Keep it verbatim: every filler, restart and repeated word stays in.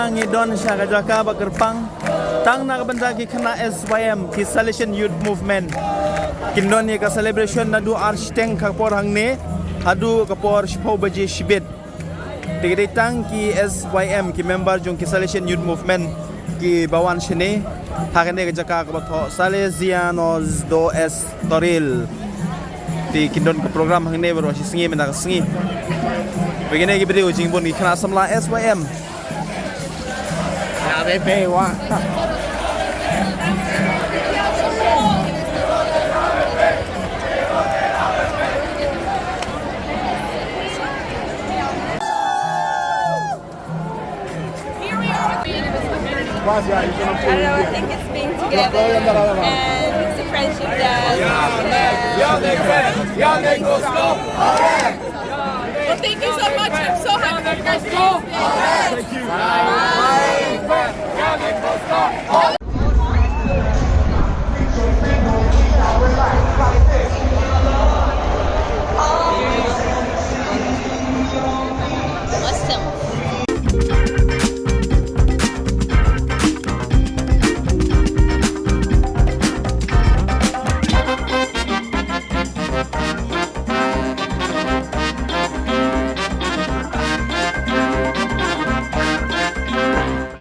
Ngi don sha ka jaka ba kyrpang tang na ka bynta ki khynnah S Y M, ki Salesian Youth Movement. Kin don ïa ka celebration naduh ar shiteng ka por hangne haduh ka por shiphew baje shibit. Te ki dei tang ki S Y M, ki member jong ki Salesian Youth Movement kiba wan shane ha kane ka jaka kaba thoh Salesianos dos Estoril. Te kin don ka program hangne baroh shi sngi mynta ka sngi. Ba kine ki briew jingbun ki khynnah samla S Y M. Here we are with I don't know, I think it's being together and it's a friendship that. Well, thank you so much. I'm so happy that you guys are here. Thank you.